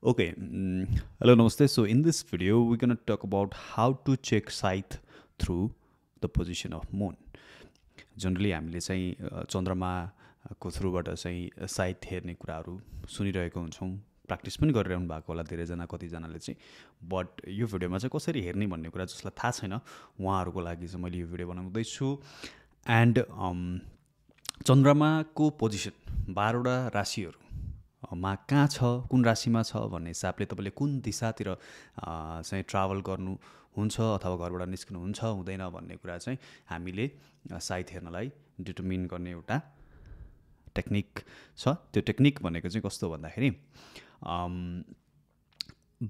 Okay, hello, namaste. So, in this video, we're going to talk about how to check site through the position of moon. Generally, हामीले चाहिँ चन्द्रमाको थ्रुबाट चाहिँ site हेर्ने कुराहरू सुनिरहेको हुन्छौँ, प्र्याक्टिस पनि गरिरहनु भएको होला धेरैजना, कतिजनाले चाहिँ। बट यो भिडियोमा चाहिँ कसरी हेर्ने भन्ने कुरा जसलाई थाहा छैन उहाँहरूको लागि चाहिँ मैले यो भिडियो बनाउँदैछु। एन्ड चन्द्रमाको पोजिसन 12वटा राशिहरू मा कहाँ छ, कुन राशिमा छ भन्ने हिसाबले तपाईँले कुन दिशातिर चाहिँ ट्राभल गर्नुहुन्छ अथवा घरबाट निस्किनुहुन्छ हुँदैन भन्ने कुरा चाहिँ हामीले साइट हेर्नलाई डिटर्मिन गर्ने एउटा टेक्निक छ। त्यो टेक्निक भनेको चाहिँ कस्तो भन्दाखेरि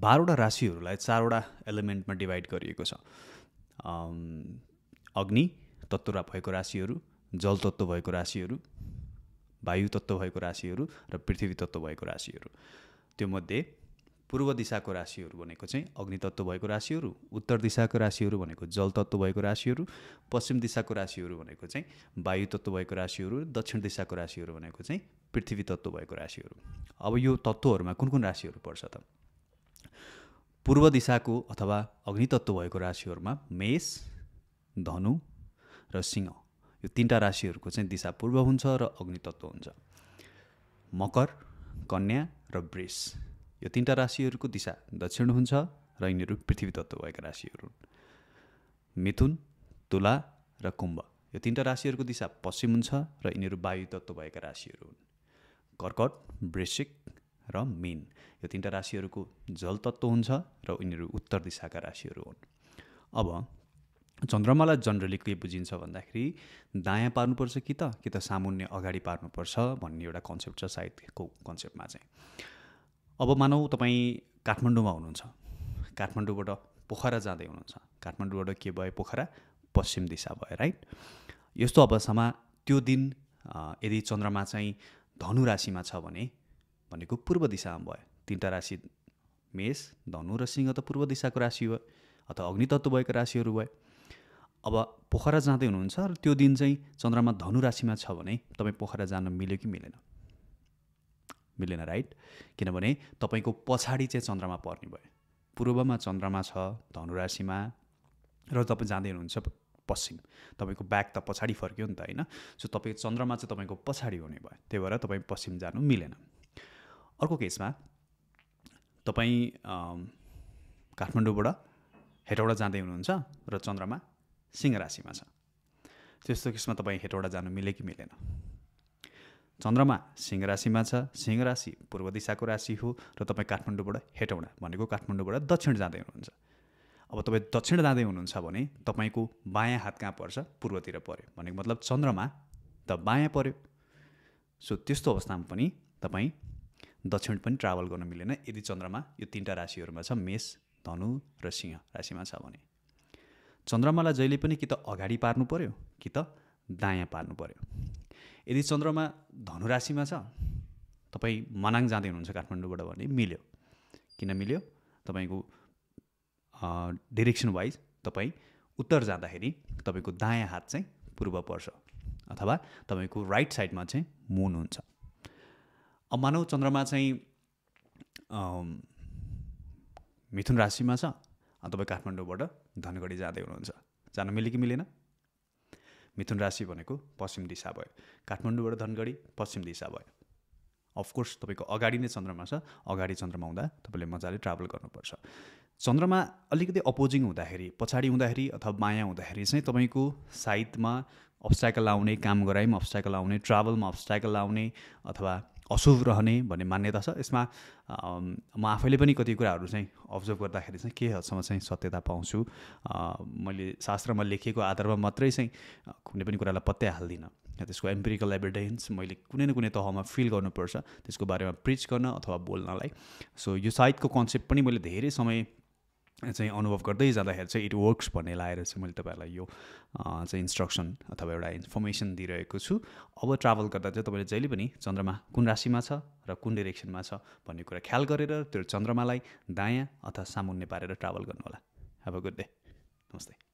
12वटा राशिहरूलाई 4वटा एलिमेन्टमा डिभाइड गरिएको छ। अग्नि तत्त्व भएको राशिहरू, जल तत्त्व भएको राशिहरू, वायु तत्त्व भएको राशिहरू र पृथ्वी तत्त्व भएको राशिहरू। त्यो मध्ये पूर्व दिशाको राशिहरू भनेको चाहिँ अग्नि तत्त्व भएको राशिहरू, उत्तर दिशाको राशिहरू भनेको जल तत्त्व भएको राशिहरू, पश्चिम दिशाको राशिहरू भनेको चाहिँ वायु तत्त्व भएको राशिहरू, दक्षिण दिशाको राशिहरू भनेको चाहिँ पृथ्वी तत्त्व भएको राशिहरू। अब यो तत्त्वहरूमा कुन कुन राशिहरू पर्छ त? पूर्व दिशाको अथवा अग्नि तत्त्व भएको राशिहरूमा मेष, धनु र सिंह, यो तीनटा राशिहरूको चाहिँ दिशा पूर्व हुन्छ र अग्नि तत्त्व हुन्छ। मकर, कन्या र वृष, यो तीनटा राशिहरूको दिशा दक्षिण हुन्छ र यिनीहरू पृथ्वी तत्त्व भएका राशिहरू हुन्। मिथुन, तुला र कुम्भ, यो तीनटा राशिहरूको दिशा पश्चिम हुन्छ र यिनीहरू वायु तत्त्व भएका राशिहरू हुन्। कर्कट, वृश्चिक र मीन, यो तीनटा राशिहरूको जल तत्त्व हुन्छ र यिनीहरू उत्तर दिशाका राशिहरू हुन्। अब चन्द्रमालाई जनरली के बुझिन्छ भन्दाखेरि दायाँ पार्नुपर्छ कि त सामुन्ने अगाडि पार्नुपर्छ भन्ने एउटा कन्सेप्ट छ साइटको कन्सेप्टमा चाहिँ। अब मानौ तपाईँ काठमाडौँमा हुनुहुन्छ, काठमाडौँबाट पोखरा जाँदै हुनुहुन्छ, काठमाडौँबाट के भयो, पोखरा पश्चिम दिशा भयो, राइट। यस्तो अवस्थामा त्यो दिन यदि चन्द्रमा चाहिँ धनु राशिमा छ भने भनेको पूर्व दिशामा भयो। तीनटा राशि मेष, धनु र सिंह त पूर्व दिशाको राशि भयो अथवा अग्नि तत्त्व भएको राशिहरू भयो। अब पोखरा जाँदै हुनुहुन्छ र त्यो दिन चाहिँ चन्द्रमा धनु राशिमा छ भने तपाईँ पोखरा जान मिल्यो कि मिलेन? मिलेन, राइट। किनभने तपाईँको पछाडि चाहिँ चन्द्रमा पर्ने भयो। पूर्वमा चन्द्रमा छ धनु राशिमा र तपाईँ जाँदै हुनुहुन्छ पश्चिम, तपाईँको ब्याक त पछाडि फर्क्यो नि त, होइन। सो तपाईँको चन्द्रमा चाहिँ तपाईँको पछाडि हुने भयो, त्यही भएर तपाईँ पश्चिम जानु मिलेन। अर्को केसमा तपाईँ काठमाडौँबाट हेटौडा जाँदै हुनुहुन्छ र चन्द्रमा सिंह राशिमा छ। त्यस्तो केसमा तपाईँ हेटौडा जानु मिल्यो कि मिलेन? चन्द्रमा सिंह राशिमा छ, सिंह राशि पूर्व दिशाको राशि हो र तपाईँ काठमाडौँबाट हेटौडा भनेको काठमाडौँबाट दक्षिण जाँदै हुनुहुन्छ। अब तपाईँ दक्षिण जाँदै हुनुहुन्छ भने तपाईँको बायाँ हात कहाँ पर्छ? पूर्वतिर पर्यो, भनेको मतलब चन्द्रमा त बायाँ पर्यो। सो त्यस्तो अवस्थामा पनि तपाईँ दक्षिण पनि ट्राभल गर्न मिलेन यदि चन्द्रमा यो तीनटा राशिहरूमा छ, मेष, धनु र सिंह राशिमा छ भने। चन्द्रमालाई जहिले पनि कि त अगाडि पार्नु पर्यो कि त दायाँ पार्नु पर्यो। यदि चन्द्रमा धनु राशिमा छ, तपाईँ मनाङ जाँदै हुनुहुन्छ काठमाडौँबाट भने मिल्यो। किन मिल्यो? तपाईँको डिरेक्सन वाइज तपाईँ उत्तर जाँदाखेरि तपाईँको दायाँ हात चाहिँ पूर्व पर्छ अथवा तपाईँको राइट साइडमा चाहिँ मुन हुन्छ। अब मानौ चन्द्रमा चाहिँ मिथुन राशिमा छ, तपाईँ काठमाडौँबाट धनगढी जाँदै हुनुहुन्छ, जान मिल्यो कि मिलेन? मिथुन राशि भनेको पश्चिम दिशा भयो, काठमाडौँबाट धनगढी पश्चिम दिशा भयो। अफकोर्स तपाईँको अगाडि नै चन्द्रमा छ, अगाडि चन्द्रमा हुँदा तपाईँले मजाले ट्राभल गर्नुपर्छ। चन्द्रमा अलिकति अपोजिङ हुँदाखेरि, पछाडि हुँदाखेरि अथवा बायाँ हुँदाखेरि चाहिँ तपाईँको साइडमा अब्स्ट्याकल आउने, काम गराइमा अब्स्ट्याकल आउने, ट्राभलमा अब्स्ट्याकल आउने अथवा अशुभ रहने भन्ने मान्यता छ। यसमा म आफैले पनि कति कुराहरू चाहिँ अब्जर्भ गर्दाखेरि चाहिँ केही हदसम्म चाहिँ सत्यता पाउँछु। मैले शास्त्रमा लेखेको आधारमा मात्रै चाहिँ कुनै पनि कुरालाई पत्याइ हाल्दिनँ। त्यसको एम्पिरिकल एभिडेन्स मैले कुनै न कुनै तहमा फिल गर्नुपर्छ त्यसको बारेमा प्रिच गर्न अथवा बोल्नलाई। सो यो साइटको कन्सेप्ट पनि मैले धेरै समय चाहिँ अनुभव गर्दै जाँदाखेरि चाहिँ इट वर्क्स भन्ने लागेर चाहिँ मैले तपाईँहरूलाई यो चाहिँ इन्स्ट्रक्सन अथवा एउटा इन्फर्मेसन दिइरहेको छु। अब ट्राभल गर्दा चाहिँ तपाईँले जहिले पनि चन्द्रमा कुन राशिमा छ र कुन डिरेक्सनमा छ भन्ने कुरा ख्याल गरेर त्यो चन्द्रमालाई दायाँ अथवा सामुन्ने पारेर ट्राभल गर्नुहोला। Have a good day. नमस्ते।